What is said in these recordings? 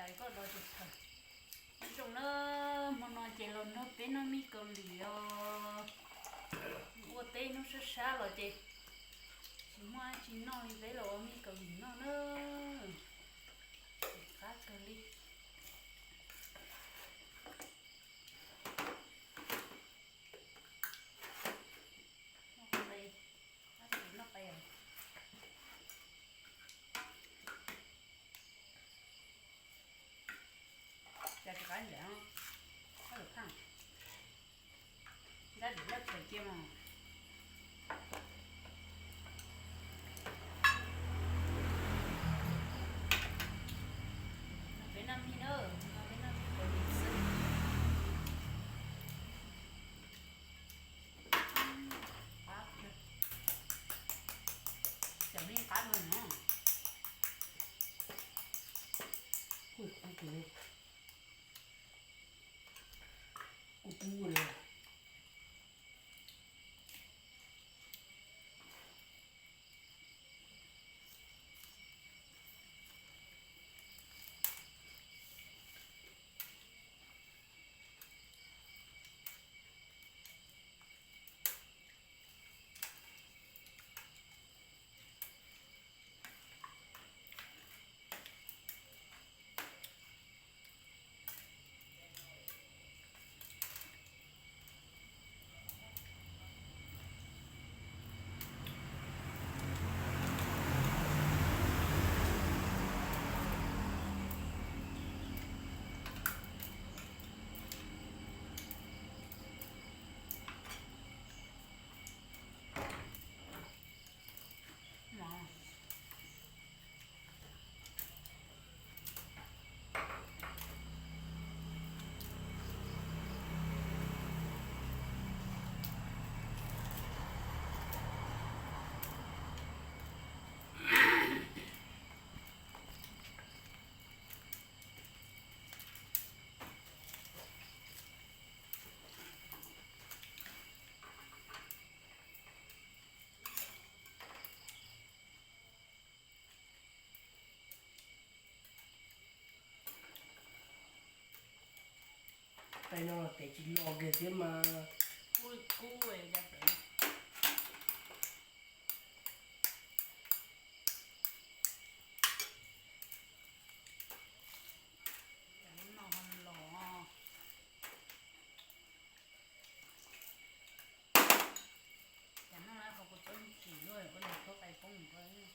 Koj los tsis txhaws. Nyob zoo na, hmo no ces los nrog peb noj mij kaus lim os. Ua teb hnub sab sab los ces tsis muaj dab tsi noj li, peb los ua mij kaus lim noj na. Qab kawg li. Noj qe, noj qe. Cas tsis qab ntsam, qab lawm phaj. Ntab tim laj tshais cia mas. No peb noj mij na, no peb noj mij kaus lim xwb. Qab, cov mij qab dua no. Ui, qab kawg li. Kub kub li. Tais no los tes tsis los kiag thiab mas. Kub kub li cas pem. Lub no los. Cas noj lawm qhov kuv txob ntsim luaj ua li txhob qais poob nkaus.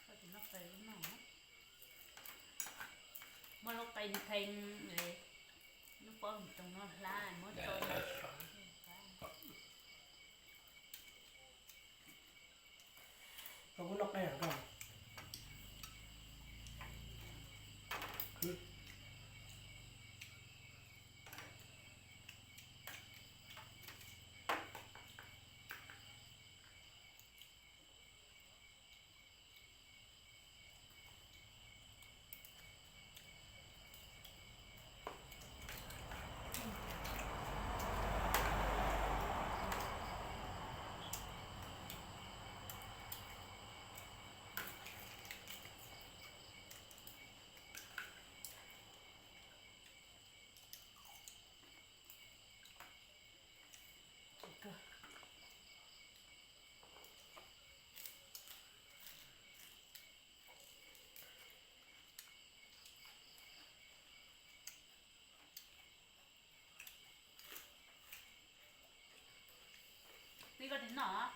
Koj tsis noj qe lub no. Muab lub qe nthee, lub pob ntoos no hlab muab tso. Koj kuj noj qe heev koj. Tib koj tsis noj.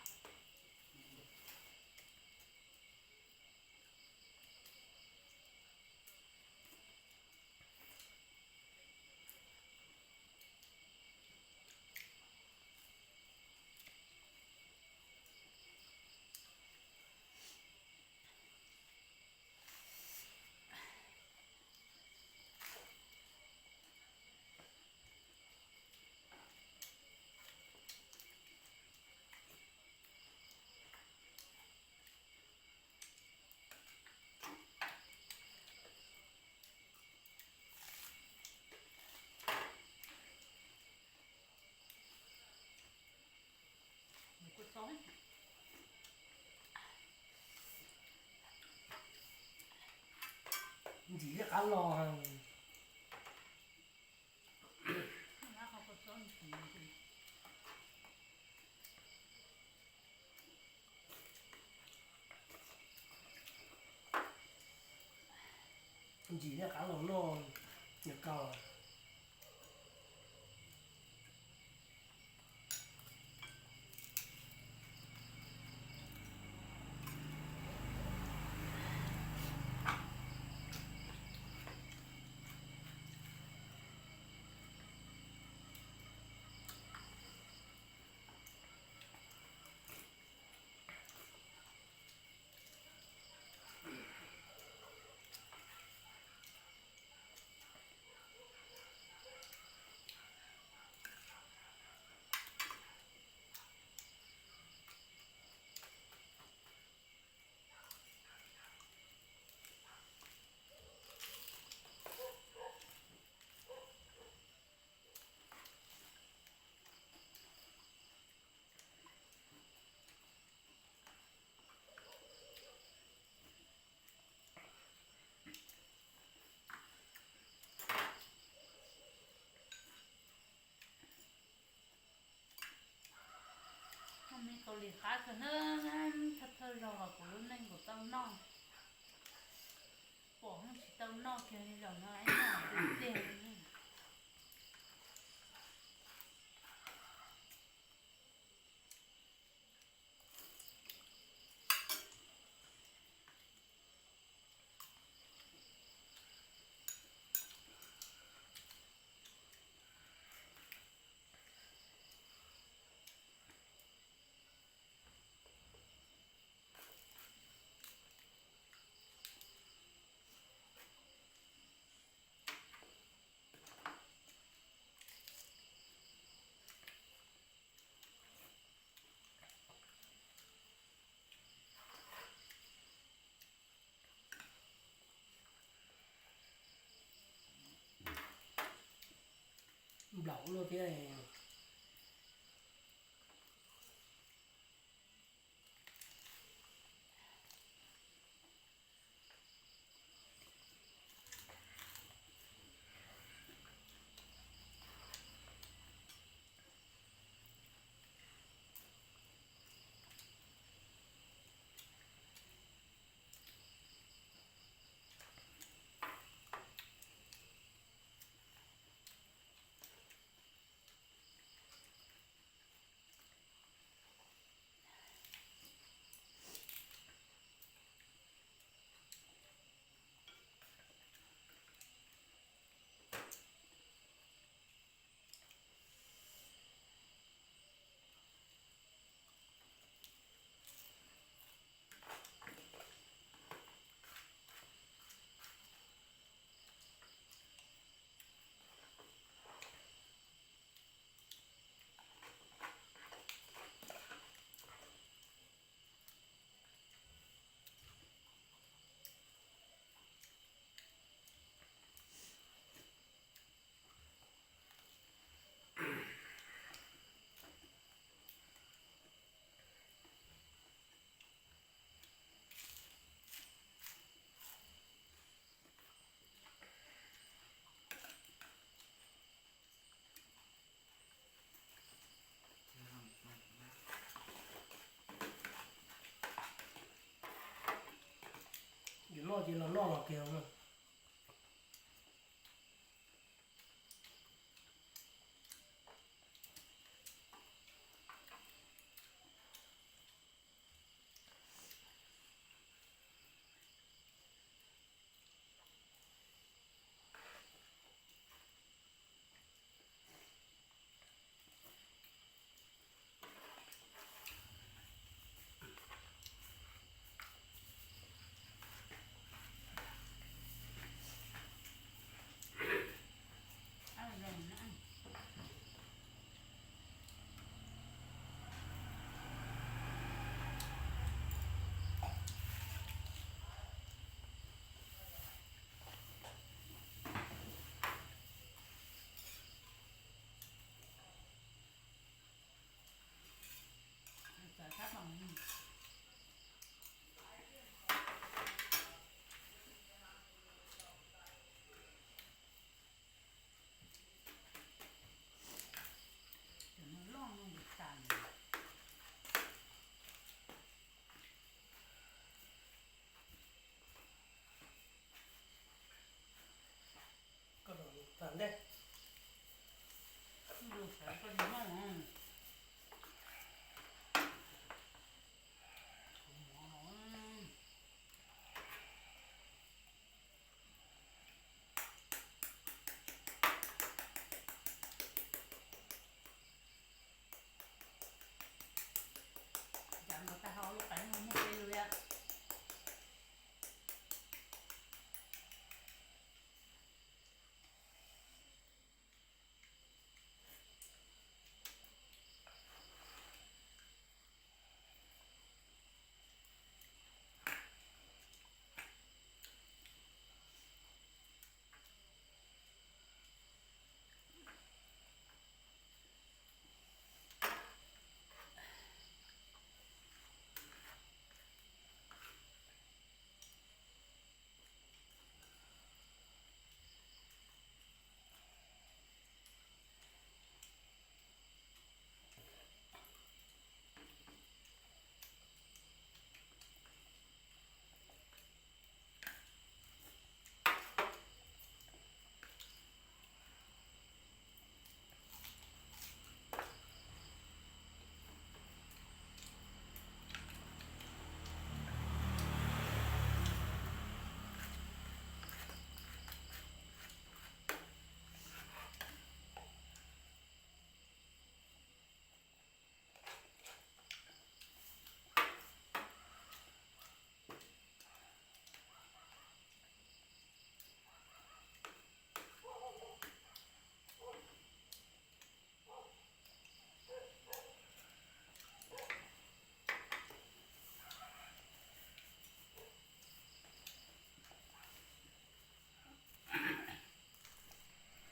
Los ntsis thiaj qab los noj, nws kawg. Noj me kaus lim qab kawg na, thawj thawj zaug los kuv lub neej kuv tau noj, pom tsis tau noj kiag li zaum no ib noj tiag tiag. Nplaum luaj thiab. Yuav noj ces los noj los kiag. Tau koj noj